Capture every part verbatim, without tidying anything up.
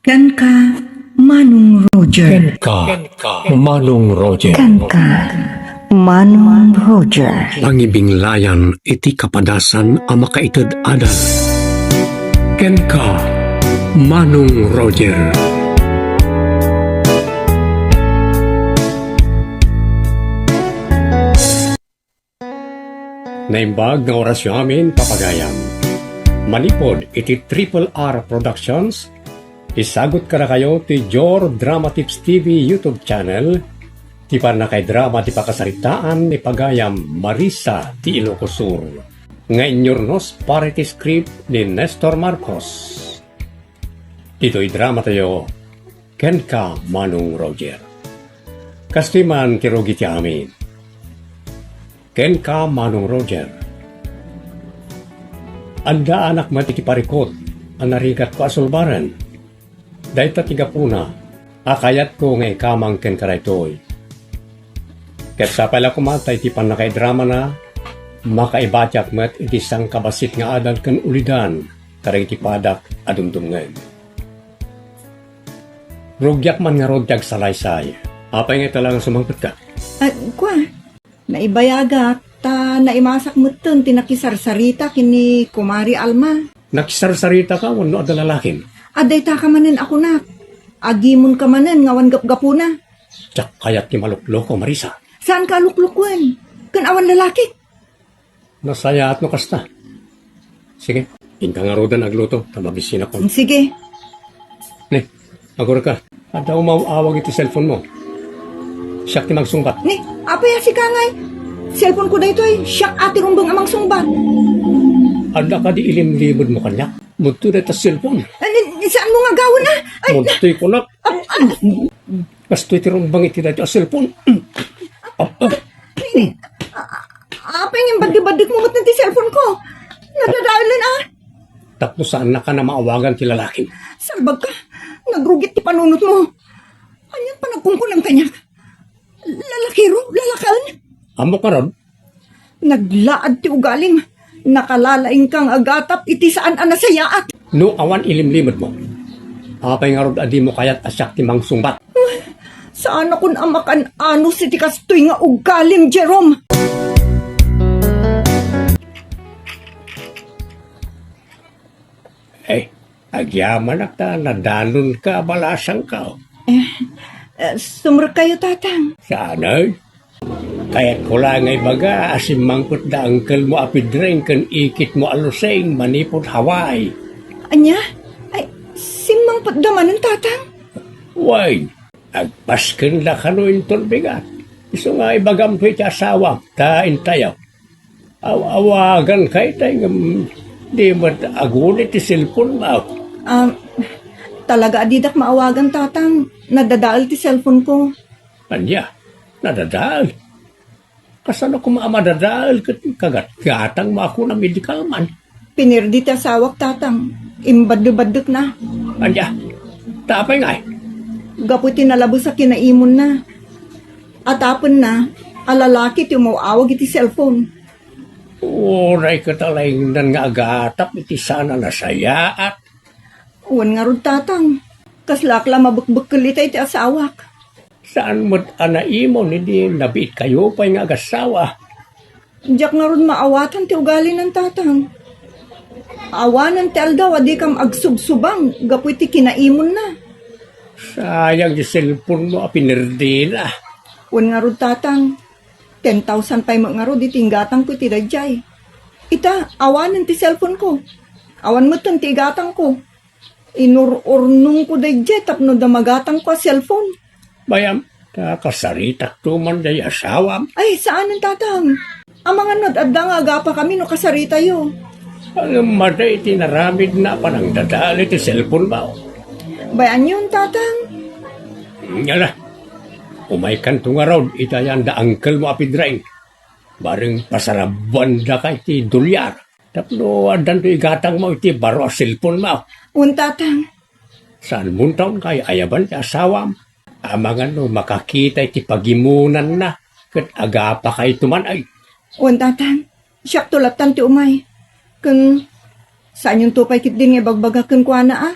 Kenka, Manong Roger. Kenka, Manong Roger. Kenka, Manong Roger. Pangibinglayan iti kapadasan a makaited adal. Kenka, Manong Roger. Naimbag nga orasyo amin, papagayam. Manipud iti Triple R Productions, isagut kadakayo ti Jor Drama Tips T V YouTube channel, ti pannakaidrama ti pakasaritaan ni pagayam Marisa ti Ilocos Sur, nga inyurnos para iti script ni Nestor Marcos. Ditoy dramatayo, Kenka, Manong Roger. Kastoy man ti rugi ti amin. Kenka, Manong Roger. Addaanak met iti parikut a narigatko a sulbaren. Dayta ti gapuna a kayatko nga ikamang kenka daytoy. Ket sapay la koma ta iti pannakaidramana, makaibatiak met iti sangkabassit nga adal ken ulidan kadagiti padak a dumdumngeg. Rugiak man ngarud ti agsalaysay. Apay nga ita la nga sumangpetka? Ah, kua, naibayagak, ta naimasak metten ti nakisarsarita ken ni Kumari Alma. Nakisarsaritaka wenno adda lalakim? Adda itaka manen a kunak. Agimonka manen nga awan gapgapuna. Diak kayat ti malukloko, Marisa. Saanka a luklokoen? Ken awan lalakik? Nasayaat no kasta. Sige, inka ngaruden agluto, ta mabisinakon. Sige. Ne, agurka. Adda umaw-awag iti cellphone mo. Siak ti mangsungbat. Ne, apay a sika ngay? Cellphone ko daytoy, siak a ti rumbeng a mangsungbat. Adda kadi ilimlimed mo kaniak? Budto dayta cellphone. Ani, saan mo nga gawen, ah? Ay, budtoy ko na. Kastoy ti rumbeng iti dayta a cellphone. Apay nga imbaddi-baddek mo met ti cellphone ko? Nadadaelen, ah. Tapno saannaka a maawagan ti lalakim. Salbagka, nagrugit ti panunot mo. Anian panagkunkunam kaniak? Lalakiro, lalaken? Ammok ngarud? Naglaad ti ugalim. Nakalalaingka nga agatap iti saan a nasayaat. No awan ilimlimed mo, apay ngarud a dimo kayat a siak ti mangsungbat? Saanakon a makan-anos iti kastoy nga ugalim, Jerome. Eh, agyamanak ta nadanonka a balasangko. Eh, eh, sumrekkayo, Tatang. Saan, eh? Kayatko la nga ibaga a simmangpetda uncle mo a Pedring ken ikit mo a Lusing manipud Hawaii. Ania? Ay, simmangpetda manen, Tatang? Way, agpaskenda kano inton bigat. Isu nga ibagamto iti asawam, ta intayo. Aw-awaganka itay ngem di met aguni ti cellphone mo. Ah, talaga a didak maawagan, Tatang. Nadadael ti cellphone ko. Ania? Nadadael? Kasano koma a madadael ket kagatgatang mo a kuna medical man? Pinirdi ti asawak, Tatang. Imbaddebaddekna. Ania? Ta apay ngay? Gapu iti nalabes a kinaimonna. Atapenna a lalaki ti umaw-awag iti cellphone. Uray ket alaingnan nga agatap iti saan a nasayaat. Wen ngarud, Tatang. Kaslaak la mabekbekkel itay ti asawak. Saan met a naimon idi nabiitkayo pay nga agassawa? Diak ngarud maawatan ti ugalina, Tatang. Awanen ti aldaw a dikam agsubsubang gapu iti kinaimonna. Sayang ti cellphone mo a pinirdina. Wen ngarud, Tatang. Ten thousand pay met ngarud iti inggatangko iti daydiay. Ita, awanen ti cellphone ko. Awan metten ti igatangko. Inur-urnongko daydiay tapno da magatangko a cellphone. Bay-am, ta kasaritakto man day asawam. Ay, saanen, Tatang. Amangan no adda nga agapakami no kasaritayo. Ngem madi iti naramidna a panangdadael iti cellphone mo. Bay-anyon, Tatang. Ngala, umaykanto ngarud iti ayan da uncle mo a Pedring. Bareng pasarabuandaka iti dolyar. Tapno addanto igatangmo iti baro a cellphone mo. Wen, Tatang. Saan monton nga ay-ayaban ti asawam? Amangan no makakita iti pagimonanna ket agapakayto man ay. Wen, Tatang. Siakto lattan ti umay. Ken, saanyonto pay ketdin nga ibagbaga kenkuana, a?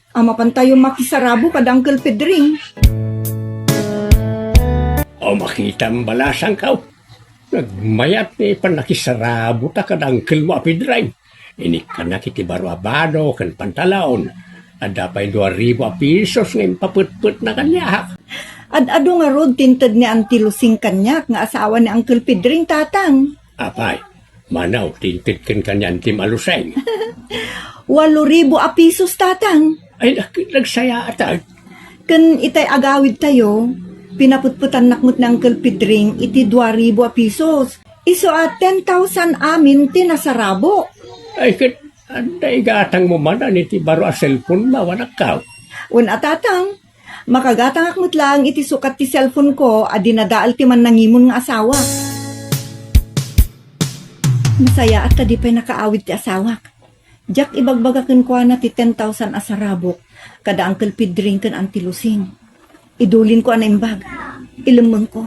a mapantayo makisarabo kada Uncle Pedring. O, makitam, balasangko. Nagmayat ni pannakisarabota kada uncle mo a Pedring. Inikkannak iti baro a bado ken pantalon. Adda pay dua ribu a pisos nga impapetpetna kaniak. Ad-adu ngarud ti inted ni Auntie Lusing kaniak nga asawa ni Uncle Pedring, Tatang. Apay, mano ti inted kenka ni Auntie Lusing? Walo ribu a pisos, Tatang. Ay, nag-, nagsayaat. Ken itay agawidtayo, pinaputputannak met ni Uncle Pedring iti dua ribu a pisos. Isu a ten thousand amin ti nasarabo. Ay, ket adda igatangmo manen iti baro a cellphone-mo, anakko? Wen a, Tatang, makagatangak met laeng iti sukat ti cellphone-ko a dinadael ti mannangimon nga asawa. Nasayaat ta di pay nakaawid ti asawak. Diak ibagbaga kenkuana ti ten thousand a sarabok kada Uncle Pedring ken Auntie Lusing. Idulinko a naimbag. Ilemmengko.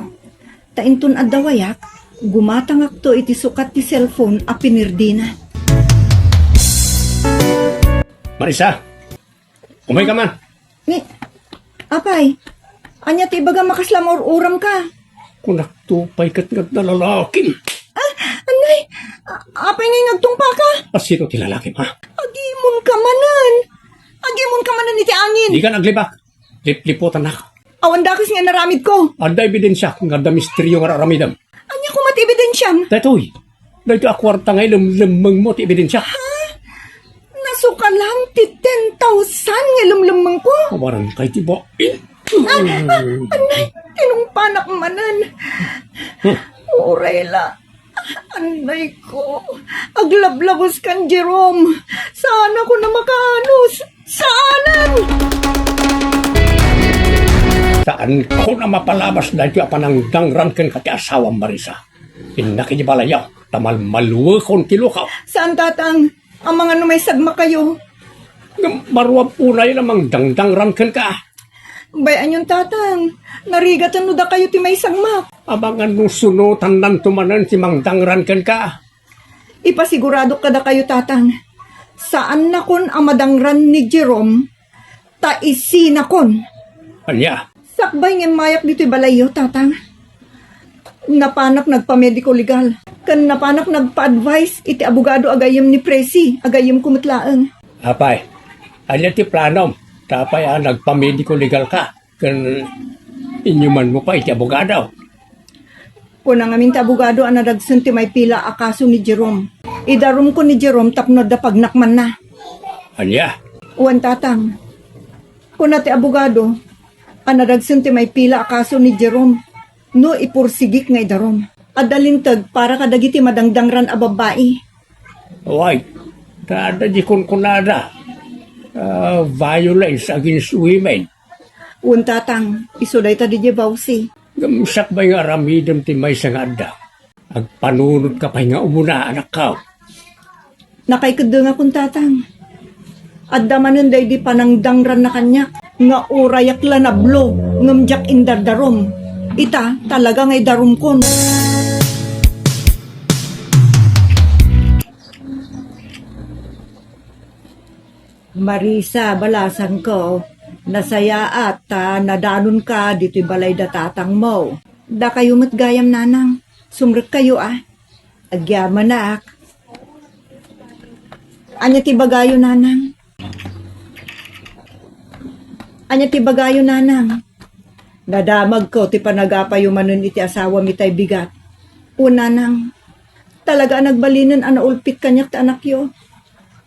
Ta inton adda wayak, gumatangakto iti sukat ti cellphone a pinirdina. Marisa, umayka man. Ni, apay, ania ti ibagam a kasla maur-uramka? Kunakto pay ket nga adda lalakim. Ah, anay, a-, apay ngay nga agtungpaka? A, sino ti lalakim, ha? Agimonka manen. Agimonka manen iti angin. Dika aglibak. Lipliputannak. Awan dakes nga inaramidko. Adda ebidensiak nga adda misteryo nga ar-aramidem. Ania koma ti ebidensiam? Daytoy. Daytoy a kuarta nga ilemlemmengmo ti ebidensia. Ha? Nasukalan ti ten thousand nga ilemlemmengko? Awaran kay ti bain. Ah, ah, anay, tinungpanak manen. Hmm. Uray la. Anay ko, aglablabos kan Jerome. Saan ako na makaanus? Saanen? Saan ko na mapalabas daytoy a panangdangran kenka ti asawam, Marisa. Innak iti balayyo, ta malmaluekon ti lukaw. Saan, Tatang? Amangan no maisagmakayo. Ngem maruam unay a mangdangdangran kenka. Bay-ayon, Tatang. Narigaten no dakayo ti maisagmak. Amangan no sunotannanto manen ti mangdangran kenka. Ipasiguradok kadakayo, Tatang. Saannakon a madangran ni Jerome, ta isinakon. Ania? Sakbay nga immayak ditoy balayyo, Tatang, napanak nagpamedico legal, ken napanak nagpa-advise iti abogado a gayyem ni Presi, a gayyemko met laeng. Apay, ania ti planom? Ta apay a nagpamedico legalka, ken inyumanmo pay iti abogado? Kuna ngamin ti abogado a nadagsen ti maipila a kaso ni Jerome. Idarumko ni Jerome tapno adda pagnakmanna. Ania? Wen, Tatang. Kuna ti abogado a nadagsen ti maipila a kaso ni Jerome no ipursigik nga idarum. Adda linteg para kadagiti madangdangran a babbai. Way, ta adda di kunkunada, ah, violence against women. Wen, Tatang, isu dayta didiay bawsi. Ngem sakbay nga aramidem ti maysa nga adda, agpanunotka pay nga umuna, anakko. Nakaikedengakon, Tatang. Adda manen daydi panangdangranna kaniak nga urayak la nablo ngem diak indardarum. Ita, talaga nga idarumkon. Marisa, balasangko, nasayaat ta nadanonka ditoy balay da tatangmo. Dakayo met gayam, Nanang. Sumrekkayo, a. Agyamanak. Ania ti ibagayo, Nanang? Ania ti ibagayo, Nanang? Nadamagko ti panagapayo manen iti asawam itay bigat. O, Nanang, talaga a nagbalinen a naulpit kaniak ti anakyo.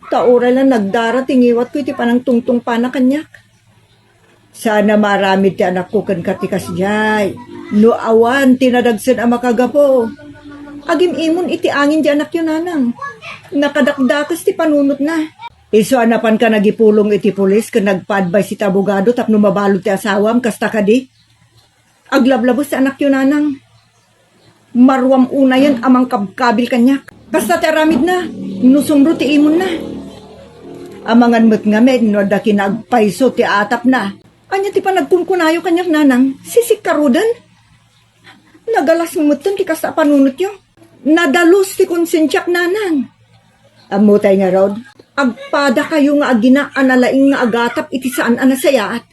Ta uray la nagdara ti ngiwatko iti panangtungtungpana kaniak. Saan a maaramid ti anakko kenka ti kasdiay. No awan ti nadagsen a makagapu, agim-imon iti angin ti anakyo, Nanang. Nakadakdakes ti panunotna. Isu a napanka nagipulong iti pulis ken nagpa-advise iti abogado tapno mabalud ti asawam, kasta kadi? Aglablabes ti anakyo, Nanang. Maruam unayen a mangkabkabil kaniak. Kasta ti aramidna, no sumro ti imonna. Amangan met ngamin no adda kinaagpayso ti atapna. Ania ti panagkunkunayo kaniak, Nanang? Sisikkaruden? Nagalas metten ti kasta a panunotyo. Nadalus ti konsensiak, Nanang. Ammotay ngarud, Agpadakayo nga agina a nalaing nga agatap iti saan a nasayaat.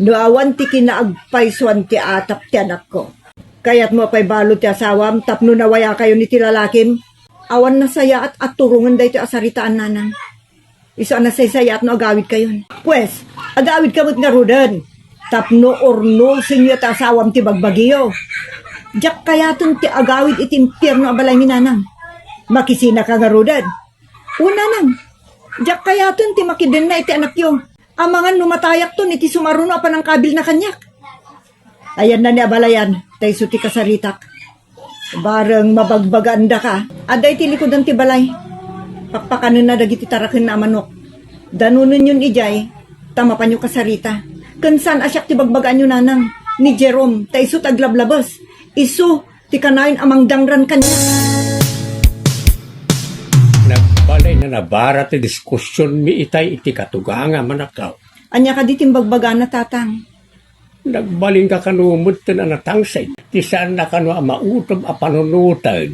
No awan ti kinaagpaysuan ti atap ti anakko. Kayatmo a pay balud ti asawam tapno nawayakayon iti lalakim? Awan nasayaat a turongen daytoy a saritaan, nanang. Isu a nasaysayaat no agawidkayon. Pues, agawidka met ngaruden. Tapno urnosenyo ti asawam ti bagbagiyo. Diak kayaten ti agawid iti impierno a balaymi, nanang. Makisinaka ngaruden. O, nanang, diak kayaten ti makidenna iti anakyo. Amangan no matayakton iti sumaruno a panangkabilna kaniak. Ayanna ni abalayan, ta isu ti kasaritak. Bareng mabagbagaandaka. Adda iti likudan ti balay. Pakpakanenna dagiti tarakenna a manok. Danonenyon idiay, ta mapanyo kasarita. Ken saan a siak ti bagbagaanyo, nanang, ni Jerome, ta isu ti aglablabes. Isu ti kanayon a mangdangran kaniak. Nagbalin a nabara ti diskusionmi itay iti katugangam, anakko. Ania kadi ti imbagbagana, tatang? Nagbalinka kano metten a natangsit ti saanna kano a mautom a panunoten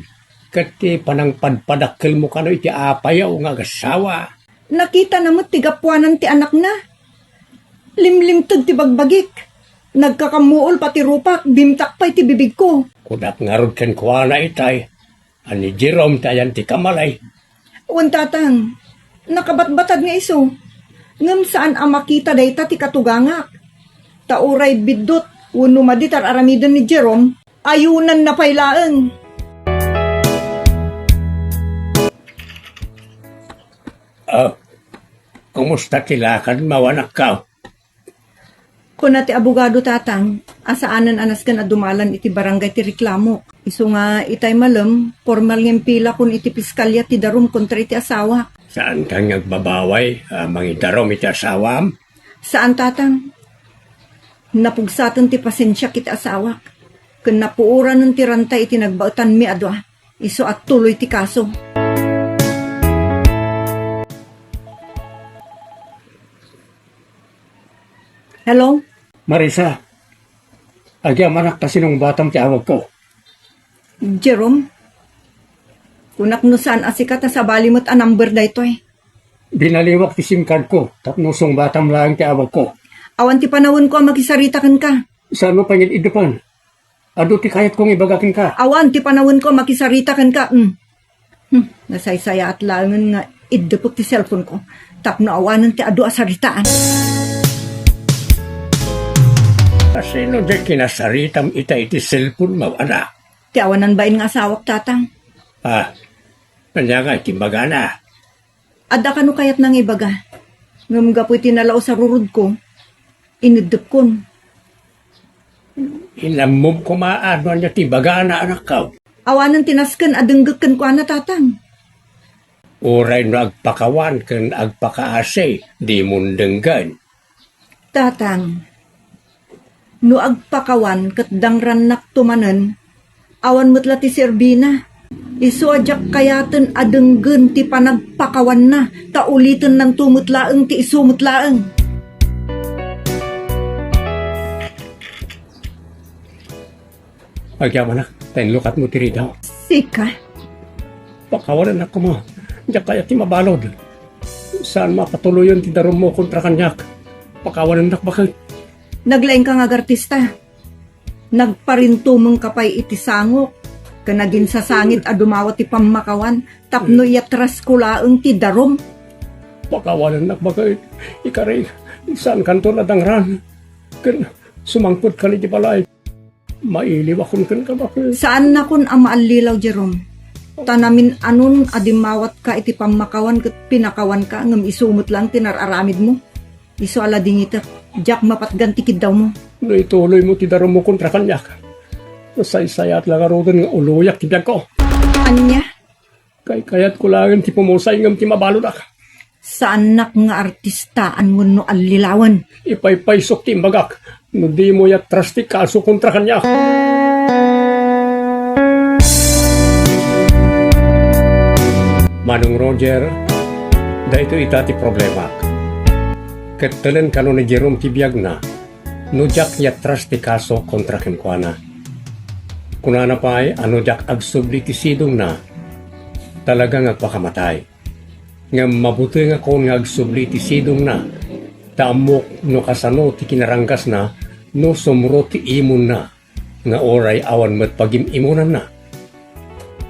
ket ti panangpadpadakkelmo kano iti apayo nga agassawa. Nakitana met ti gapuanan ti anakna. Limlimteg ti bagbagik. Nagkakammuol pay ti rupak, bimtak pay ti bibigko. Kunak ngarud kenkuana itay, a ni Jerome ti ayan ti kamalay. Wen, tatang, nakabatbatad nga isu. Ngem saan a makita dayta ti katugangak. Ta uray biddut wenno madi ti ar-aramiden ni Jerome, ayunanna pay laeng. Ah, kumusta ti lakadmo, anakko? Kuna ti abogado, tatang, a saanen a nasken a dumalan iti barangay ti reklamok. Isu nga itay malem, pormal nga impilakon iti piskalya ti darum kontra iti asawak. Saankan nga agbabaway a mangidarum iti asawam? Saan, tatang. Napugsaten ti pasensiak iti asawak, ken napuoranen ti ranta iti nagbaetanmi a dua. Isu a tuloy ti kaso. Hello? Marisa, agyamanak ta sinungbatam ti awagko. Jerome, kunak no saan a sika ta sabali met a number daytoy. Binaliwak ti SIM card ko tapno sungbatam laeng ti awagko. Awan ti panawenko a makisarita kenka. Saan mo pay nga iddepen? Adu ti kayatko nga ibaga kenka. Awan ti panawenko a makisarita kenka. Hmm. Hmm. Nasaysayaat laengen nga iddepek ti cellphone ko tapno awanen ti adu a saritaan. Kasino diay kinasaritam ita iti cellphone mo, anak? Ti awanan bain nga asawak, tatang. Ah, ania nga ti imbagana? Adda kano kayatna nga ibaga. Ngem gapu iti nalaus a rurodko, ineddepkon. Inammom koma no ania ti ibagana, anakko. Awanen ti nasken a denggek kenkuana, tatang. Uray no agpakawan ken agpakaasi, dimon denggen. Tatang, no agpakawan ket dangrannakto manen, awan met la ti serbina. Isu a diak kayaten a denggen ti panagpakawanna, ta ulitennanto met laeng ti isu met laeng. Agyamanak, ta inlukatmo ti rigaw. Sika? Pakawanennak koma. Diak kayat ti mabalud. Saan mapatuloyen ti darummo kontra kaniak. Pakawanennak baket. Naglaingka nga agartista. Nagparintumengka pay iti sangok. Ken aginsasangit a dumawat ti pammakawan tapno iyatrasko laeng ti darum. Pakawanennak baket. Ikari, saankanto a dangran. Ken sumangpetkan iti balay. Mailiwakon kenka baket. Saannakon a maallilaw, Jerome. Ta namin-anon a dimmawatka iti pammakawan ket pinakawanka ngem isu met laeng ti nar-aramidmo. Isu a ladingitek, diak mapatgan ti kiddawmo. No ituloymo ti darummo kontra kaniak, nasaysayaat la ngaruden nga uloyak ti biagko. Ania? Kaykayatko laeng ti pumusay ngem ti mabaludak. Saannak nga artistaan wenno allilawen. Ipaypaysok ti imbagak no dimo iatras ti kaso kontra kaniak. Manong Roger, daytoy ita ti problemak. Ket telen kano ni Jerome ti biagna no diak iatras ti kaso kontra kenkuana. Kunana pay a no diak agsubli ti sidongna, talaga nga agpakamatay. ngem mabutengakon nga agsubli ti sidongna, ta ammok no kasano ti kinaranggasna no sumro ti imonna, nga uray awan met pagim-imonanna.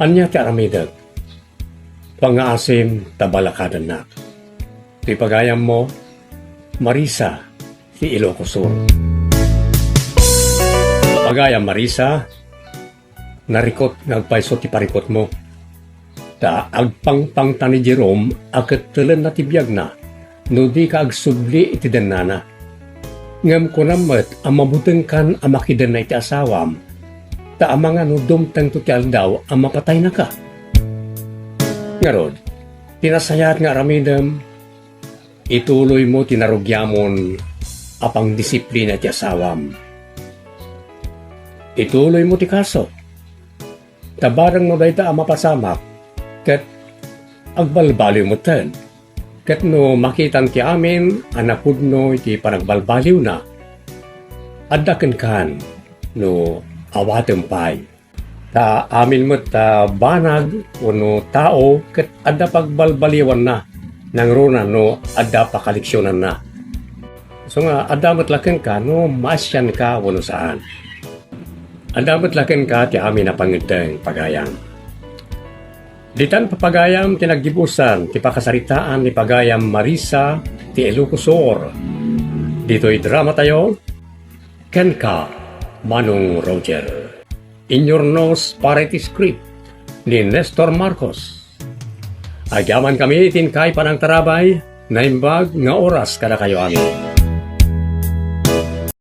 Ania ti aramidek? Pangngaasim ta balakadannak. Ti pagayammo, Marisa ti Ilocos Sur. Pagayam Marisa, narikot nga agpayso ti parikutmo. Ta agpangpangta ni Jerome a kettelenna ti biagna no dika agsubli iti dennana. Ngem kunam met a mabutengkan a makidenna iti asawam, ta amangan no dumtengto ti aldaw a mapataynaka. Ngarud, ti nasayaat nga aramidem, ituloymo ti narugiamon a pangdisiplina iti asawam. Ituloymo ti kaso. Ta bareng no dayta a mapasamak, ket agbalbaliw metten. Ket no makitan ti amin a napudno iti panagbalbaliwna, adda kenkan no awatem pay. Ta amin met a banag wenno tao ket adda pagbalbaliwanna, nangruna no adda pakaleksionanna. So nga, adda met la kenka no maasianka wenno saan. Adda met la kenka ti amin a pangeddeng, pagayam. Ditan, papagayam, ti naggibusan ti pakasaritaan ni pagayam Marisa ti Ilocos Sur. Ditoy drama tayo, kenka, Manong Roger. Inyurnos para iti script ni Nestor Marcos. Agyaman kami iti inkay panangtarabay, naimbag nga oras kadakayo amin.